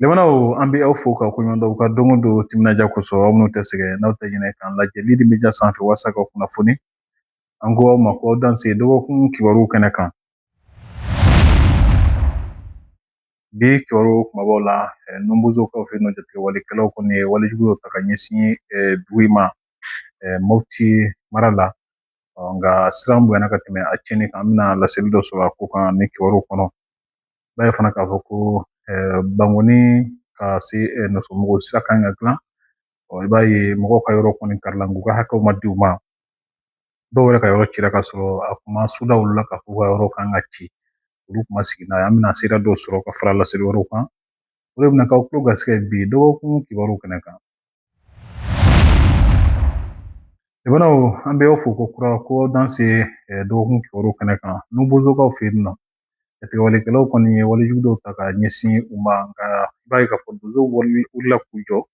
Limanaw, an bɛ aw fo ka koɲuman dɔn ka don o don timinandiya kosɔn. Aw minnu tɛ sɛgɛn n'aw tɛ ɲinɛ k'an lajɛ Lidi Media sanfɛ walasa ka kunnafoni, an ko aw ma ko aw danse dɔgɔkun kibaruw kɛnɛ kan. Bi kibaru kumabaw la, Numubozokaw fɛ yen nɔ, jatigɛwalekɛlaw kɔni ye walejugu dɔ ta ka ɲɛsin dugu in ma Mopti mara la. Nka siran bonyana ka tɛmɛ a tiɲɛni kan. An bɛna laseli dɔ sɔrɔ a ko kan ni kibaru kɔnɔ. I b'a ye fana k'a fɔ ko Bankoni ka se Nɔsɔnbugu sira kan ka dilan. I b'a ye mɔgɔw ka yɔrɔ kɔni karila, nk'u ka hakɛw ma di u ma. Dɔw yɛrɛ ka yɔrɔ cira ka sɔrɔ a kuma suda olu la k'a fɔ ka yɔrɔ kan ka ci, olu kuma sigi n'a ye. An bɛna sira dɔw sɔrɔ ka fara laseli wɛrɛw kan. O de bɛna k'aw tulo garisɛgɛ bi dɔgɔkun kibaru kɛnɛ kan. Limanaw, an bɛ aw fo ko kura ko aw danse dɔgɔkun kibaru kɛnɛ kan. Numubozokaw fɛ yen nɔ, jatigɛwalekɛlaw kɔni ye walejugu dɔw ta ka ɲɛsin u ma, nka i b'a ye k'a fɔ donsow wulila k'u jɔ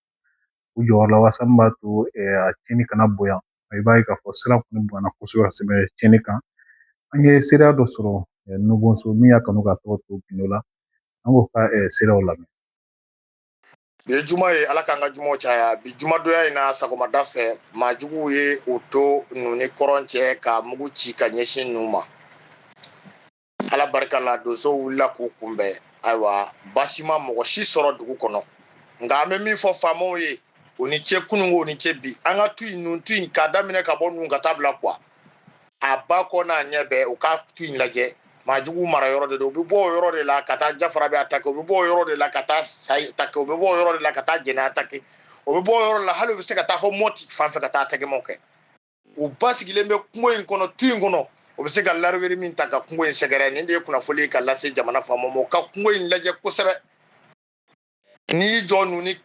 u jɔyɔrɔ la walasa min b'a to a tiɲɛni kana bonya. I b'a ye k'a fɔ siran kɔni bonyana kosɛbɛ ka tɛmɛ tiɲɛni kan. An ye seereya dɔ sɔrɔ Nubonso min y'a kanu k'a tɔgɔ to gindo la. An k'o ka seereyaw lamɛn. Bi ye juma ye, Ala k'an ka jumaw caya. Bi jumadonya in na, sɔgɔmada fɛ, maajuguw ye u to nu ni kɔrɔn cɛ ka mugu ci ka ɲɛsin nu ma. Ala barika la, donsow wulila k'u kunbɛn. Ayiwa, baasi ma mɔgɔ si sɔrɔ dugu kɔnɔ. Nka an bɛ min fɔ faamaw ye, u ni ce kununko, u ni ce bi. An ka tu in, nun tu in, k'a daminɛ ka bɔ nun ka taa bila kuwa a ba kɔ n'a ɲɛ bɛɛ, u ka tu in lajɛ. Maajugu mara yɔrɔ de don. U bɛ bɔ o yɔrɔ de la ka taa Jafara bɛ atake, u bɛ bɔ o yɔrɔ de la ka taa Sayi atake, u bɛ bɔ o yɔrɔ de la ka taa Jɛnɛ atake, u bɛ bɔ o yɔrɔ la hali u bɛ se ka taa fɔ Mɔti fan fɛ ka taa atakemaw kɛ. U basigilen bɛ kungo in kɔnɔ, tu in kɔnɔ, u bɛ se ka lariweri min ta ka kungo in sɛgɛrɛ. Nin de ye kunnafoni ye ka lase jamana faamaw ma, u ka kungo in lajɛ kosɛbɛ. N'i y'i jɔ nu ni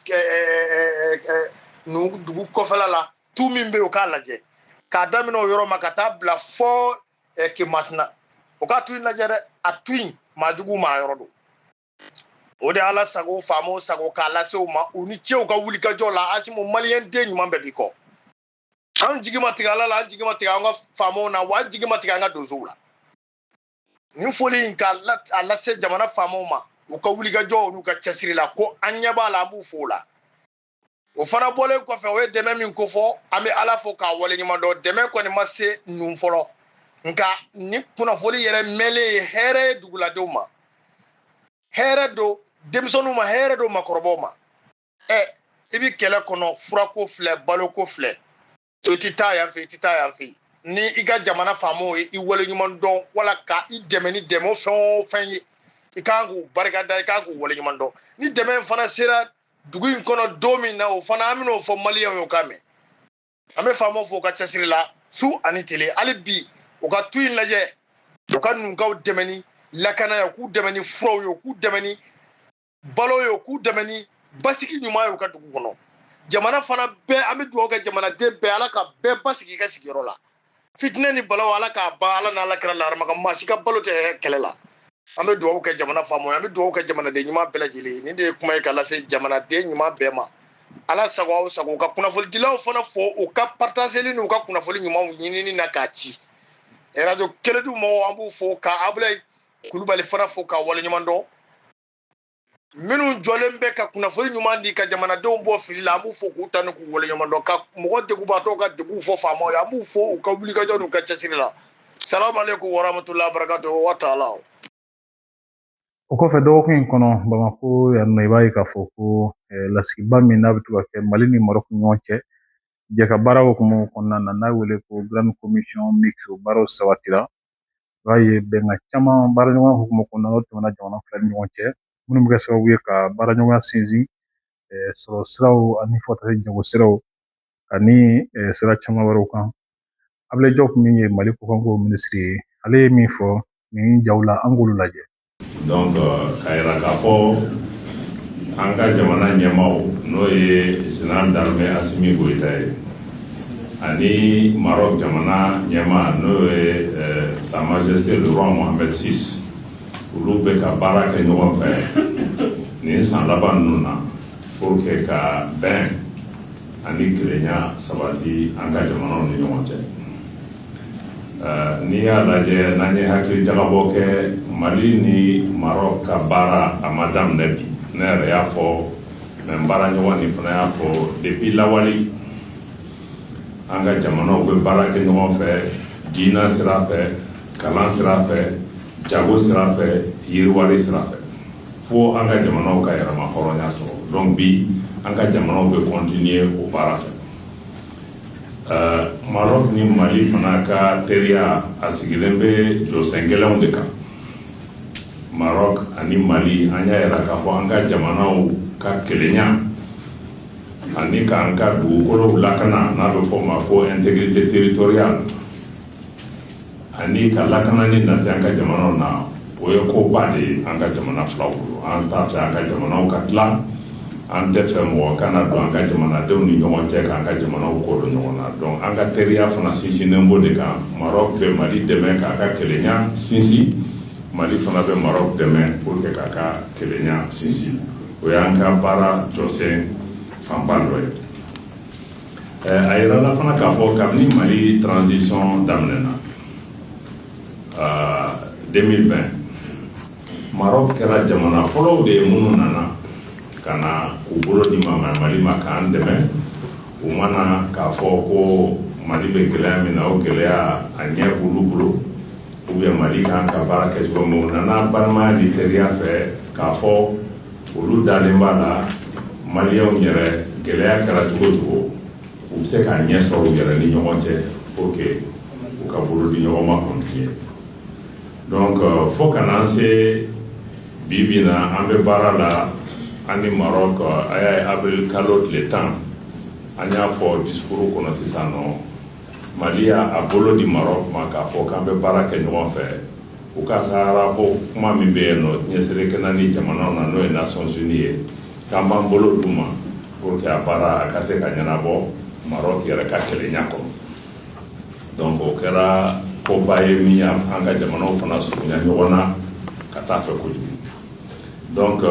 nu dugu kɔfɛla la, tu min bɛ yen, u k'a lajɛ k'a daminɛ o yɔrɔ ma ka taa bila fɔ Kemasina, u ka tu in lajɛ dɛ. A tu in, maajugu mara yɔrɔ don. O de Ala sago, faamaw sago, k'a lase u ma. U ni ce u ka wulikajɔ la. Asimu, maliyɛn den ɲuman bɛɛ b'i kɔ. An jigi ma tigɛ Ala la, an jigi ma tigɛ an ka faamaw na, wa an jigi ma tigɛ an ka donsow la. Nin foli in k'a lase jamana faamaw ma, u ka wulikajɔ n'u ka cɛsiri la, ko an ɲɛ b'a la, an b'u fo o la. O fana bɔlen kɔfɛ, o ye dɛmɛ min kofɔ, an bɛ Ala fo k'a waleɲuman dɔn. Dɛmɛ kɔni ma se nun fɔlɔ, nka ni kunnafoni yɛrɛ mɛnlen ye hɛrɛ ye duguladenw ma, hɛrɛ don denmisɛnninw ma, hɛrɛ don makɔrɔbaw ma. I bɛ kɛlɛ kɔnɔ, furako filɛ, baloko filɛ, i tɛ taa yan fɛ, i tɛ taa yan fɛ. Ni i ka jamana faamaw ye i waleɲuman dɔn wala ka i dɛmɛ ni dɛmɛ fɛn o fɛn ye, i kan k'u barika da, i kan k'u waleɲuman dɔn. Ni dɛmɛ fana sera dugu in kɔnɔ don min na, o fana an bɛn'o fɔ maliyɛnw ye, o k'a mɛn. An bɛ faamaw fo u ka cɛsiri la su ani tile. Hali bi u ka tu in lajɛ, u ka nunkaw dɛmɛ ni lakana ye, u k'u dɛmɛ ni furaw ye, u k'u dɛmɛ ni balo ye, u k'u dɛmɛ ni basigi ɲuman ye u ka dugu kɔnɔ. Jamana fana bɛɛ, an bɛ dugawu kɛ jamanaden bɛɛ, Ala ka bɛɛ basigi i ka sigiyɔrɔ la. Fitinɛ ni balaw, Ala k'a ban. Ala n'Ala kira laharama ka maa si ka balo tɛ kɛlɛ la. An bɛ dugawu kɛ jamana faamaw ye, an bɛ dugawu kɛ jamanaden ɲuman bɛɛ lajɛlen ye. Nin de ye kuma ye ka lase jamanaden ɲuman bɛɛ ma. Ala sago aw sago. Ka kunnafonidilaw fana fo u ka partageli n'u ka kunnafoni ɲumanw ɲinini na k'a ci. Radio Keledu mɔgɔw, an b'u fo, ka Abulayi Kulubali fana fo ka waleɲuman dɔn. Minnu jɔlen bɛ ka kunnafoni ɲuman di ka jamanadenw bɔ fili la, an b'u fo k'u tanu k'u waleɲuman dɔn. Ka mɔgɔ degunbaatɔw ka degun fɔ faamaw ye, an b'u fo u ka wulikajɔ n'u ka cɛsiri la. Salamu aleykum warahmatulahi barakatuhu wa taala. O kɔfɛ, dɔgɔkun in kɔnɔ, Bamakɔ yan nɔ, i b'a ye k'a fɔ ko lasigiba min n'a bɛ to ka kɛ Mali ni Marɔku ni ɲɔgɔn cɛ jɛ ka baara hukumu kɔnɔna na, n'a wele ko Grande Commission Mixte, o baaraw sabatira. I b'a ye bɛnkan caman baaraɲɔgɔnya hukumu kɔnɔna na, o tɛmɛna jamana fila ni ɲɔgɔn cɛ, minnu bɛ kɛ sababu ye ka baaraɲɔgɔnya sinsin sɔrɔ siraw ani fo ka taa se jago siraw ani sira caman wɛrɛw kan. Abulayi Jɔpu min ye Mali kɔkanko minisiri ye, ale ye min fɔ nin jaw la, an k'olu lajɛ. Donc k'a yira k'a fɔ an ka jamana ɲɛmaaw, n'o ye général d'armée Assimi Goïta ye, ani Maroc jamana ɲɛmaa, n'o ye Sa Majesté le roi Mohamed VI, olu bɛ ka baara kɛ ɲɔgɔn fɛ nin san laban ninnu na pour que ka bɛn ani kelenya sabati an ka jamanaw ni ɲɔgɔn cɛ. N'i y'a lajɛ, n'an ye hakili jagabɔ kɛ, Mali ni Maroc ka baara, a ma daminɛ bi. Ne yɛrɛ y'a fɔ, mais n baaraɲɔgɔn nin fana y'a fɔ, depuis lawali an ka jamanaw bɛ baara kɛ ɲɔgɔn fɛ, diinɛ sira fɛ, kalan sira fɛ, jago sira fɛ, yiriwali sira fɛ, fo an ka jamanaw ka yɛrɛma hɔrɔnya sɔrɔ. Donc bi an ka jamanaw bɛ continuer o baara fɛ. Maroc ni Mali fana ka teriya, a sigilen bɛ jɔsen gɛlɛnw de kan. Maroc ani Mali, an y'a yira k'a fɔ an ka jamanaw ka kelenya ani k'an ka dugukolow lakana, n'a bɛ fɔ o ma ko intégrité territoriale, ani ka lakanani nati an ka jamanaw na, o ye koba de ye an ka jamana filaw bolo. An t'a fɛ an ka jamanaw ka tila, an tɛ fɛ mɔgɔ kana don an ka jamanadenw ni ɲɔgɔn cɛ k'an ka jamanaw ko don ɲɔgɔn na. Donc an ka teriya fana sinsinnen b'o de kan. Maroc bɛ Mali dɛmɛ k'a ka kelenya sinsin, Mali fana bɛ Maroc dɛmɛ pour que k'a ka kelenya sinsin. O y'an ka baara jɔsen fanba dɔ ye. A yirala fana k'a fɔ kabini Mali transition daminɛna 2020, Maroc kɛra jamana fɔlɔw de ye minnu nana ka na k'u bolo di ma Mali ma k'an dɛmɛ. U mana k'a fɔ ko Mali bɛ gɛlɛya min na, o gɛlɛya a ɲɛ b'olu bolo, ou bien Mali kan ka baara kɛ cogo min. U nana balimaya ni teriya fɛ k'a fɔ olu dalen b'a la, maliyɛnw yɛrɛ, gɛlɛya kɛra cogo o cogo, u bɛ se k'a ɲɛ sɔrɔ u yɛrɛ ni ɲɔgɔn cɛ pour que u ka bolo di ɲɔgɔn ma continuer. Donc fo ka n'an se bi bi na, an bɛ baara la an ni Maroc. A y'a ye, avril kalo tile 10, an y'a fɔ discours kɔnɔ sisan nɔ, Mali y'a bolo di Maroc ma k'a fɔ k'an bɛ baara kɛ ɲɔgɔn fɛ u ka Sahara ko kuma min bɛ yen nɔ, diɲɛ seleke naani jamanaw na, n'o ye Nations Unies ye, k'an b'an bolo d'u ma pour que a baara a ka se ka ɲɛnabɔ Maroc yɛrɛ ka kelenya kɔnɔ. Donc o kɛra koba ye min y'an ka jamanaw fana surunya ɲɔgɔn na ka taa fɛ kojugu. Donc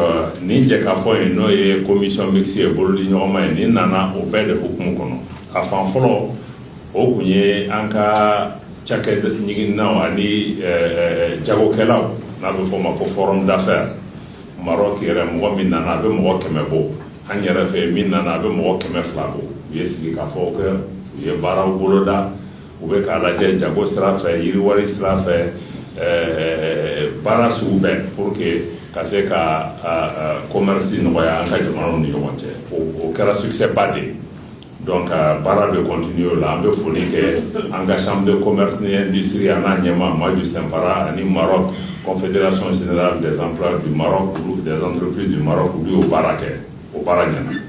nin jɛkafɔ in, n'o ye commission mixte ye, bolodi ɲɔgɔnma ye, nin nana o bɛɛ de hukumu kɔnɔ. A fan fɔlɔ, o kun ye an ka cakɛ ɲiginnaw ani jagokɛlaw, n'a bɛ fɔ o ma ko forum d'affaires. Maroc yɛrɛ, mɔgɔ min nana, a bɛ mɔgɔ 100 bɔ. An yɛrɛ fɛ, min nana, a bɛ mɔgɔ 200 bɔ. U ye sigi ka fɔ kɛ, u ye baaraw boloda, u bɛ k'a lajɛ jago sira fɛ, yiriwari sira fɛ, baara sugu bɛɛ, pour que ka se ka commerce nɔgɔya an ka jamanaw ni ɲɔgɔn cɛ. O kɛra succès ba de ye. Donc baara bɛ continuer o la. An bɛ foli kɛ an ka chambre de commerce ni industrie a n'a ɲɛmaa Maju Sɛnpara, ani Maroc Confédération générale des emplois du Maroc, des entreprises du Maroc. Olu y'o baara kɛ, o baara ɲɛna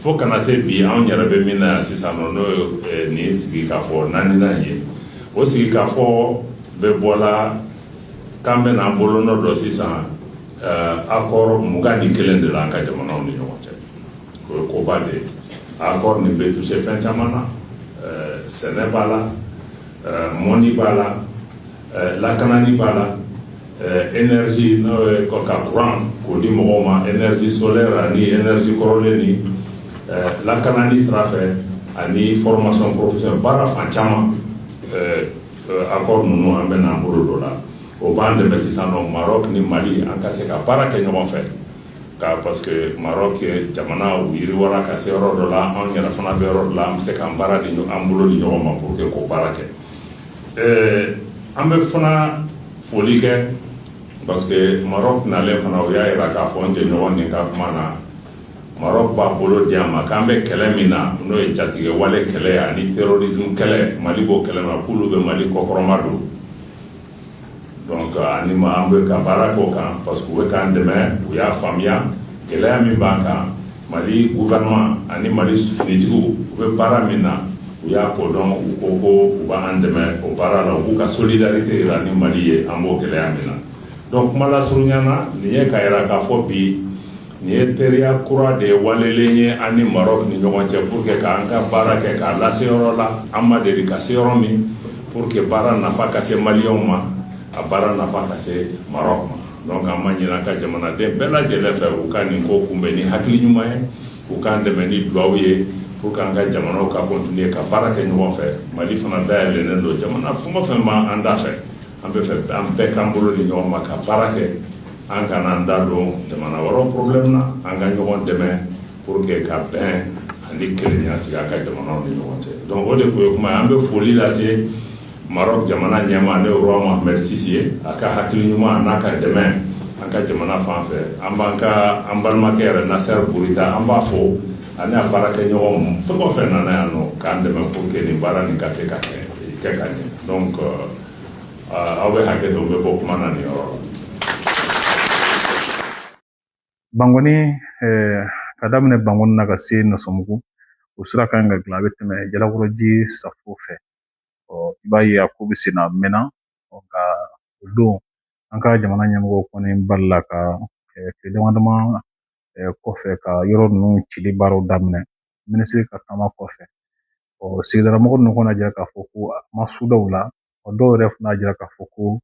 fo kana se bi. Anw yɛrɛ bɛ min na yan sisan nɔ, n'o ye nin sigi k'a fɔ naaninan ye, o sigi k'a fɔ bɛ bɔla k'an bɛ n'an bolonɔ dɔ sisan accord 21 de la an ka jamanaw ni ɲɔgɔn cɛ. O ye koba de ye. Accord nin bɛ toucher fɛn caman na: sɛnɛ b'a la, mɔni b'a la, lakanani b'a la, énergie, n'o ye ka courant k'o di mɔgɔw ma, énergie solaire ani énergie kɔrɔlen, ni lakanani sira fɛ, ani formation professionnelle, baara fan caman. Accord ninnu, an bɛ n'an bolo dɔ la, o b'an dɛmɛ sisan nɔ, Maroc ni Mali, an ka se ka baara kɛ ɲɔgɔn fɛ ka, parce que Maroc jamana, u yiriwara ka se yɔrɔ dɔ la, anw yɛrɛ fana bɛ yɔrɔ dɔ la, an bɛ se k'an baara di, an bolo di ɲɔgɔn ma pour que k'o baara kɛ. An bɛ fana foli kɛ parce que Maroc nalen fana, u y'a yira k'a fɔ n jɛɲɔgɔn nin ka kuma na, Maroc b'a bolo di an ma k'an bɛ kɛlɛ min na, n'o ye jatigɛ wale kɛlɛ ani terrorisme kɛlɛ, Mali b'o kɛlɛ ma, k'olu bɛ Mali kɔkɔrɔma don. Donc ani ma an bɛ ka baara k'o kan parce que u bɛ k'an dɛmɛ. U y'a faamuya gɛlɛya min b'an kan, Mali gouvernement ani Mali finitigiw, u bɛ baara min na, u y'a ko dɔn. U ko ko u b'an dɛmɛ o baara la, u b'u ka solidarité yira ni Mali ye, an b'o gɛlɛya min na. Donc kuma lasurunya na, nin ye k'a yira k'a fɔ bi nin ye teriya kura de ye walelen ye an ni Maroc ni ɲɔgɔn cɛ, pour que k'an ka baara kɛ k'a lase yɔrɔ la an ma deli ka se yɔrɔ min, pour que baara nafa ka se maliyɛnw ma, a baara nafa ka se Maroc ma. Donc an ma ɲini an ka jamanaden bɛɛ lajɛlen fɛ, u ka nin ko kunbɛn ni hakili ɲuman ye, u k'an dɛmɛ ni duwawu ye pour que an ka jamanaw ka continuer ka baara kɛ ɲɔgɔn fɛ. Mali fana dayɛlɛnnen don, jamana fɛn o fɛn b'an da fɛ, an bɛ fɛ an bɛɛ k'an bolo di ɲɔgɔn ma ka baara kɛ. An kana an da don jamana wɛrɛw problème na, an ka ɲɔgɔn dɛmɛ pour que ka bɛn ani kelenya sigi a ka jamanaw ni ɲɔgɔn cɛ. Donc o de tun ye kuma ye. An bɛ foli lase Maroc jamana ɲɛmaa, n'o ye roi Mohamed VI ye, a ka hakili ɲuman n'a ka dɛmɛ an ka jamana fan fɛ. An b'an ka an balimakɛ yɛrɛ Nasser Bourita, an b'a fo ani a baarakɛɲɔgɔn fɛn o fɛn nana yan nɔ k'an dɛmɛ pour que nin baara nin ka se ka kɛ ka ɲɛ. Donc aw bɛ hakɛ to, n bɛ bɔ kuma na nin yɔrɔ la. Bankɔni, ka daminɛ Bankɔni na ka se Nɔsɔnbugu, o sira kan ka dilan, a bɛ tɛmɛ Jalakɔrɔji safo fɛ. Ɔ, i b'a ye a ko bɛ sen na a mɛnna. Nka o don an ka jamana ɲɛmɔgɔw kɔni balila ka tile dama dama kɔfɛ ka yɔrɔ ninnu cili baaraw daminɛ minisiri ka taama kɔfɛ. Ɔ, sigidala mɔgɔ ninnu kɔni y'a jira k'a fɔ ko a ma suda u la. Ɔ, dɔw yɛrɛ fana y'a jira k'a fɔ ko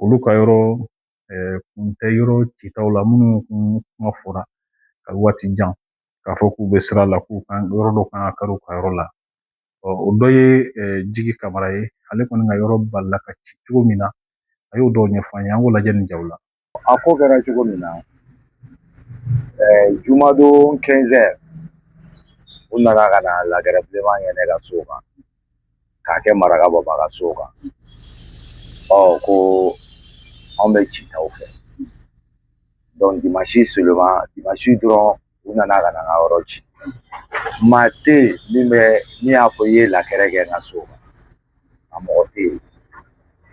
olu ka yɔrɔ kun tɛ yɔrɔ citaw la minnu kun kuma fɔra ka waati jan k'a fɔ k'u bɛ sira la, k'u kan yɔrɔ dɔ kan ka kari u ka yɔrɔ la. Ɔ, o dɔ ye Jigi Kamara ye, ale kɔni ka yɔrɔ balila ka ci cogo min na, a y'o dɔw ɲɛfɔ an ye, an k'o lajɛ nin jaw la. A ko kɛra cogo min na, jumadon 15 heures, u nana ka na lagɛrɛ bilenman kɛ ne ka so kan, k'a kɛ Maraka Baba ka so kan. Ɔ, ko anw bɛ citaw fɛ. Donc dimanche seulement, dimanche dɔrɔn, u nana ka na n ka yɔrɔ ci. Maa tɛ yen min bɛ min y'a fɔ i ye lakɛrɛ kɛ n ka so kan, a mɔgɔ tɛ yen.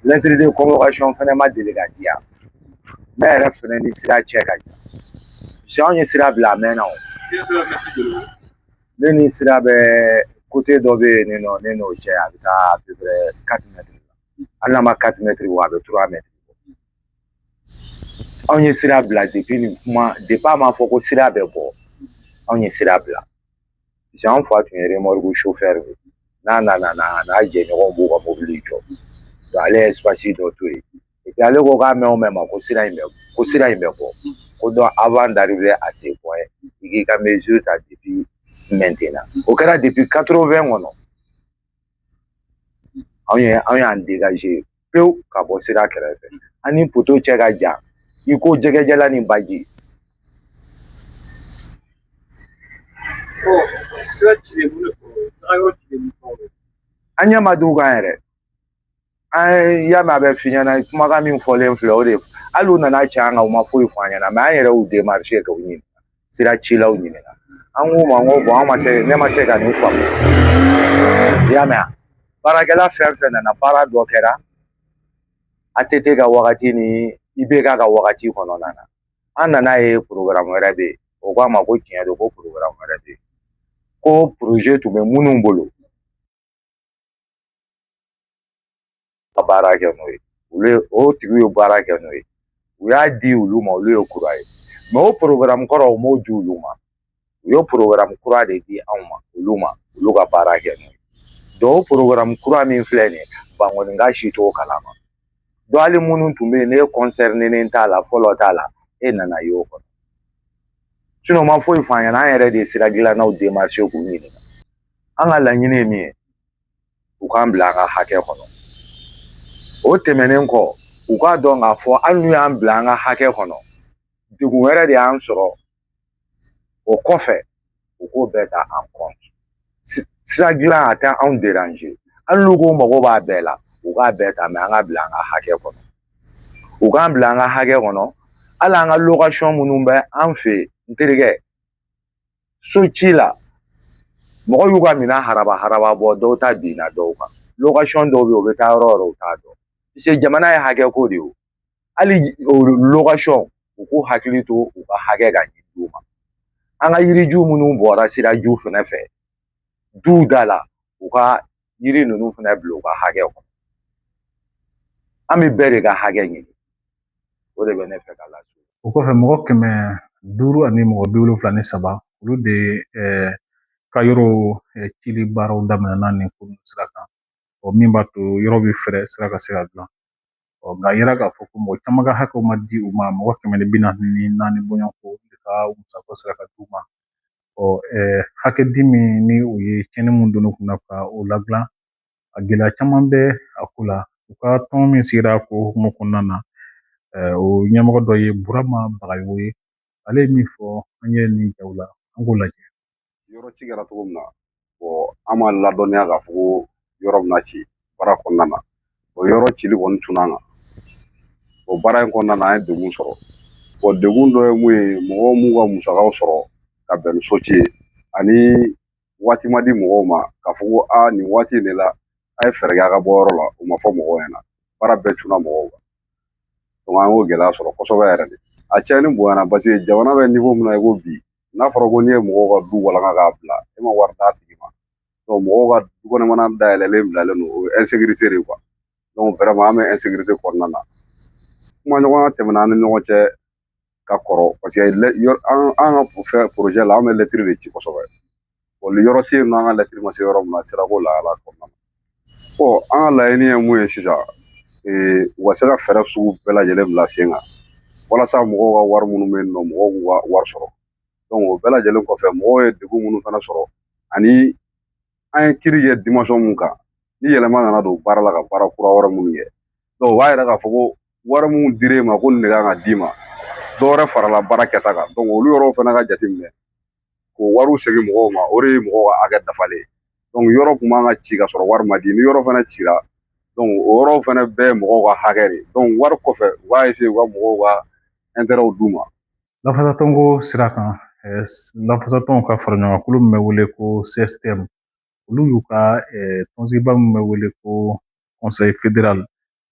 Lettre de convocation fɛnɛ ma deli ka di yan. Ne yɛrɛ fɛnɛ ni sira cɛ ka jan. Parce anw ye sira bila a mɛnna o. Ne ni sira bɛ côté dɔ bɛ yen nɔ, ne n'o cɛ a bɛ taa à peu près 4 mètres la. Hali n'a ma 4 mètres bɔ, a bɛ 3 mètres bɔ. Anw ye sira bila depuis nin kuma, depuis a ma fɔ ko sira bɛ bɔ, anw ye sira bila. Parce que anw fa tun ye remorque chauffeur ye. N'a nana n'a n'a jɛɲɔgɔnw b'u ka mobili jɔ. Donc ale ye espace dɔ to yen. Et puis ale ko k'a mɛn o mɛn ma ko sira in bɛ ko sira in bɛ bɔ. Ko donc avant d'arriver à ce point, i k'i ka mesure ta depuis maintenant. O kɛra depuis 80 kɔnɔ. Anw y'an dégager pewu ka bɔ sira kɛrɛfɛ. An ni poteau cɛ ka jan i ko jɛgɛjalan ni baji. Sira cilen mun de fɔlɔ, taga yɔrɔ cilen mun fɔlɔ? An ɲɛ ma d'u kan yɛrɛ. An y'a mɛn a bɛ f'i ɲɛna, kumakan min fɔlen filɛ o de, hali u nana ci an kan, u ma foyi fɔ an ɲɛna, mɛ an yɛrɛ y'u démarché k'u ɲininka, sira cilaw ɲininka. An k'u ma, n ko bon, an ma se, ne ma se ka nin faamu. I y'a mɛn, baarakɛla fɛn fɛn nana, baara dɔ kɛra ATT ka wagati ni IBK ka wagati kɔnɔna na. An nana ye programme wɛrɛ bɛ yen. O ko a ma ko tiɲɛ don, ko programme wɛrɛ bɛ yen, ko projet tun bɛ minnu bolo ka baara kɛ n'o ye, olu ye o tigiw ye baara kɛ n'o ye, u y'a di olu ma, olu ye kura ye. Mɛ o programme kɔrɔ, u m'o di olu ma, u ye programme kura de di anw ma, olu ma, olu ka baara kɛ n'o ye. Donc o programme kura min filɛ nin ye, Bankɔninka si t'o kalama. Donc hali minnu tun bɛ yen, ne concerné t'a la fɔlɔ t'a la, e nana ye o kɔnɔ. Sinon ma foyi f'an ɲɛna, an yɛrɛ de ye sira dilannaw démarché k'u ɲininka. An ka laɲini ye min ye, u k'an bila an ka hakɛ kɔnɔ. O tɛmɛnen kɔ, u k'a dɔn k'a fɔ hali n'u y'an bila an ka hakɛ kɔnɔ, degun wɛrɛ de y'an sɔrɔ o kɔfɛ, u k'o bɛɛ ta en compte. Sira dilan a tɛ anw déranger. Hali n'u ko mago b'a bɛɛ la, u k'a bɛɛ ta, mɛ an ka bila an ka hakɛ kɔnɔ. U k'an bila an ka hakɛ kɔnɔ. Hali an ka location minnu bɛ an fɛ yen, n terikɛ, so ci la, mɔgɔw y'u ka minɛn haraba haraba bɔ, dɔw ta binna dɔw kan. Location dɔw bɛ yen, u bɛ taa yɔrɔ o yɔrɔ, u t'a dɔn. Parce que jamana ye hakɛ ko de ye o. Hali o location, u k'u hakili to u ka hakɛ ka ɲini d'u ma. An ka yiriju minnu bɔra siraju fɛnɛ fɛ duw da la, u ka yiri ninnu fɛnɛ bila u ka hakɛ kɔnɔ. An bɛ bɛɛ de ka hakɛ ɲini. O de bɛ ne fɛ ka lase. O kɔfɛ, mɔgɔ 573 olu de ka yɔrɔw cili baaraw daminɛna nin ko sira kan. Ɔ, min b'a to yɔrɔ bɛ fɛrɛ, sira ka se ka dilan. Ɔ, nka a yira k'a fɔ ko mɔgɔ caman ka hakɛw ma di u ma, mɔgɔ 144 bɔɲɔgɔnko de ka musakaw sera ka d'u ma. Ɔ, hakɛ di min ni o ye tiɲɛni mun don kunna ka o ladilan, a gɛlɛya caman bɛ a ko la. U ka tɔn min sigira ko hukumu kɔnɔna na, O ɲɛmɔgɔ dɔ ye Burama Bagayogo ye. Ale ye min fɔ an ye nin jaw la, an k'o lajɛ. Yɔrɔ ci kɛra cogo min na, bon, an ma ladɔnniya k'a fɔ ko yɔrɔ bɛna ci baara kɔnɔna na. O yɔrɔ cili kɔni tunna an kan. O baara in kɔnɔna na, an ye degun sɔrɔ. Bon, degun dɔ ye mun ye? Mɔgɔw m'u ka musakaw sɔrɔ ka bɛn ni so ci ye, ani waati ma di mɔgɔw ma k'a fɔ ko aa, nin waati in de la, a ye fɛɛrɛ kɛ a ka bɔ yɔrɔ la. O ma fɔ mɔgɔw ɲɛna, baara bɛɛ cunna mɔgɔw kan. Donc an y'o gɛlɛya sɔrɔ kosɛbɛ yɛrɛ de. A tiɲɛni bonyana, parce que jamana bɛ niveau min na i ko bi, n'a fɔra ko n'i ye mɔgɔw ka du walanga k'a bila, e ma wari d'a tigi ma, donc mɔgɔw ka du kɔnɔmana dayɛlɛlen bilalen don, o ye insécurité de ye quoi. Donc vraiment, an bɛ insécurité kɔnɔna na. Kumaɲɔgɔnya tɛmɛna an ni ɲɔgɔn cɛ ka kɔrɔ, parce que an ka fɛn projet la, an bɛ lɛtiri de ci kosɛbɛ. Bon, yɔrɔ tɛ yen nɔ, an ka lɛtiri ma se yɔrɔ min na sirako lahala kɔnɔna na. Bon, an ka laɲini ye mun ye sisan? U ka se ka fɛɛrɛ sugu bɛɛ lajɛlen bila sen kan walasa mɔgɔw ka wari minnu bɛ yen nɔ, mɔgɔw k'u ka wari sɔrɔ. Donc o bɛɛ lajɛlen kɔfɛ, mɔgɔw ye degun minnu fana sɔrɔ, ani an ye kiiri kɛ dimension mun kan, ni yɛlɛma nana don baara la ka baara kura wɛrɛ minnu kɛ, donc o b'a yira k'a fɔ ko wari mun dir'e ma ko nin de kan ka d'i ma, dɔ wɛrɛ farala baara kɛta kan. Donc olu yɔrɔw fana ka jateminɛ k'o wariw segin mɔgɔw ma, o de ye mɔgɔw ka hakɛ dafalen ye. Donc yɔrɔ kun man ka ci ka sɔrɔ wari ma di. Ni yɔrɔ fana cira, donc o yɔrɔw fana bɛɛ ye mɔgɔw ka hakɛ de ye. Donc wari kɔfɛ, u b'a essayer u ka mɔgɔw ka intérêt d'u ma. Lafasatɔnko sira kan, lafasatɔnw ka fara ɲɔgɔn kan min bɛ wele ko CSTM, olu y'u ka tɔnsigiba min bɛ wele ko Conseil fédéral,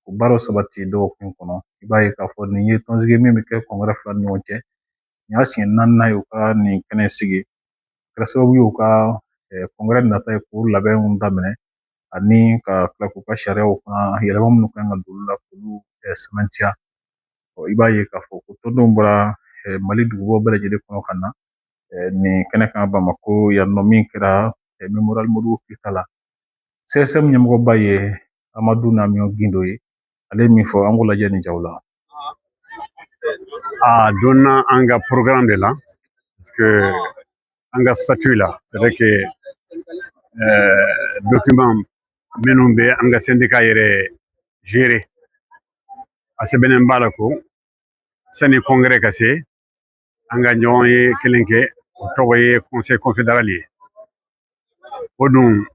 o baaraw sabati dɔgɔkun kɔnɔ. I b'a ye k'a fɔ nin ye tɔnsigi min bɛ kɛ congrès fila ni ɲɔgɔn cɛ. Nin y'a siɲɛ naaninan ye u ka nin kɛnɛ sigi. A kɛra sababu ye u ka congrès nata ye k'u labɛnw daminɛ, ani ka tila k'u ka sariyaw fana yɛlɛma minnu kan ka don olu la, k'olu sɛmɛntiya. I b'a ye k'a fɔ ko tɔndenw bɔra Mali dugubaw bɛɛ lajɛlen kɔnɔ ka na nin kɛnɛ kan Bamako yan nɔ, min kɛra Mémorial Modibo Keyita la. CSM ɲɛmɔgɔba ye Amadu Namiyon Gindo ye. Ale ye min fɔ, an k'o lajɛ nin jaw la. A donna an ka programme de la, parce que an ka statut la, c'est vrai que document minnu bɛ an ka syndicat yɛrɛ gérer, a sɛbɛnnen b'a la ko sani congrès ka se, an ka ɲɔgɔn ye kelen kɛ, o tɔgɔ ye Conseil confédéral ye. O dun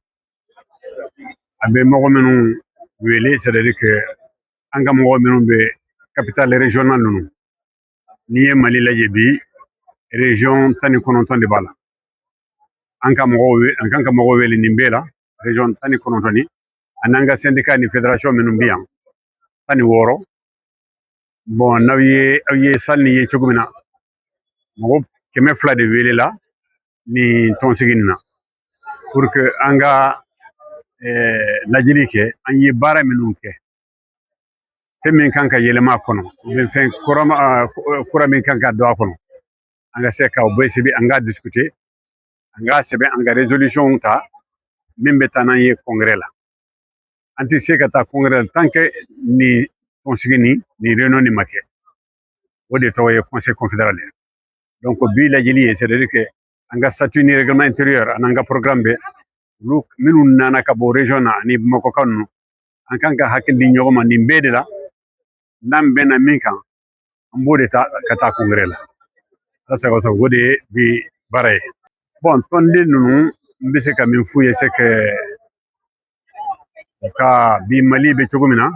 a bɛ mɔgɔ minnu wele, c'est à dire que an ka mɔgɔ minnu bɛ capitale régionale ninnu. N'i ye Mali lajɛ bi, région 19 de b'a la. An ka mɔgɔw, an kan ka mɔgɔw wele nin bɛɛ la, région 19 ni ani an ka syndicat ni fédération minnu bɛ yan, 16. Bon, n'aw ye aw ye salle nin ye cogo min na, mɔgɔ 200 de welela nin tɔnsigi nin na pour que an ka lajɛli kɛ, an ye baara minnu kɛ, fɛn min kan ka yɛlɛma a kɔnɔ, fɛn kura min kan ka don a kɔnɔ, an ka se ka o bɛɛ sɛbɛn, an ka discuter, an k'a sɛbɛn, an ka résolution ta min bɛ taa n'an ye congrès la. An tɛ se ka taa congrès la tant que nin tɔnsigi nin réunion nin ma kɛ. O de tɔgɔ ye Conseil confédéral ye. Donc bi lajɛli ye, c'est à dire que an ka statut ni règlement intérieur ani an ka programme bɛ, olu minnu nana ka bɔ région na ani Bamakɔka ninnu, an kan ka hakili di ɲɔgɔn ma nin bɛɛ de la. N'an bɛnna min kan, an b'o de ta ka taa congrès la. Ala sago sago, o de ye bi baara ye. Bon, tɔnden ninnu, n bɛ se ka min f'u ye, c'est que u ka bi Mali bɛ cogo min na,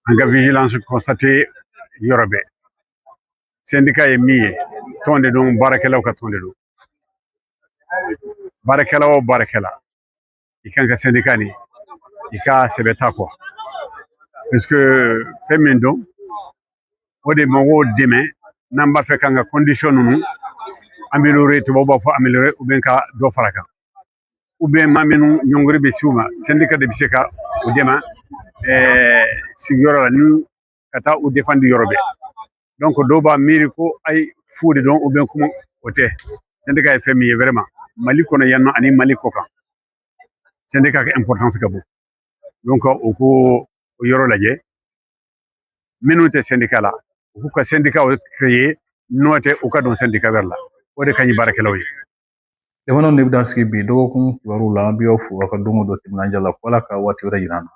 an ka vigilance constater yɔrɔ bɛɛ. Syndicat ye min ye, tɔn de don, baarakɛlaw ka tɔn de don. Baarakɛla o baarakɛla, i kan ka syndicat nin i ka sɛbɛ ta quoi, parce que fɛn min don, o de mɔgɔw dɛmɛ n'an b'a fɛ k'an ka condition ninnu améliorer, tubabu b'a fɔ améliorer, ou bien ka dɔ fara kan, ou bien maa minnu ɲɔngiri bɛ s'u ma, syndicat de bɛ se ka u dɛmɛ sigiyɔrɔ la ni ka taa u défendre yɔrɔ bɛɛ. Donc dɔw b'a miiri ko ayi, fu de don ou bien kuma o tɛ. Syndicat ye fɛn min ye vraiment Mali kɔnɔ yan nɔ ani Mali kɔ kan, syndicat ka importance ka bon. Donc o ko o yɔrɔ lajɛ, minnu tɛ syndicat la, u k'u ka syndicat créer, n'o tɛ u ka don syndicat wɛrɛ la, o de ka ɲi baarakɛlaw ye. Jamanaw de bɛ dan sigi bi dɔgɔkun kibaruw la. An bɛ aw fo aw ka don o don timinandiya la, ko Ala ka waati wɛrɛ yira an na.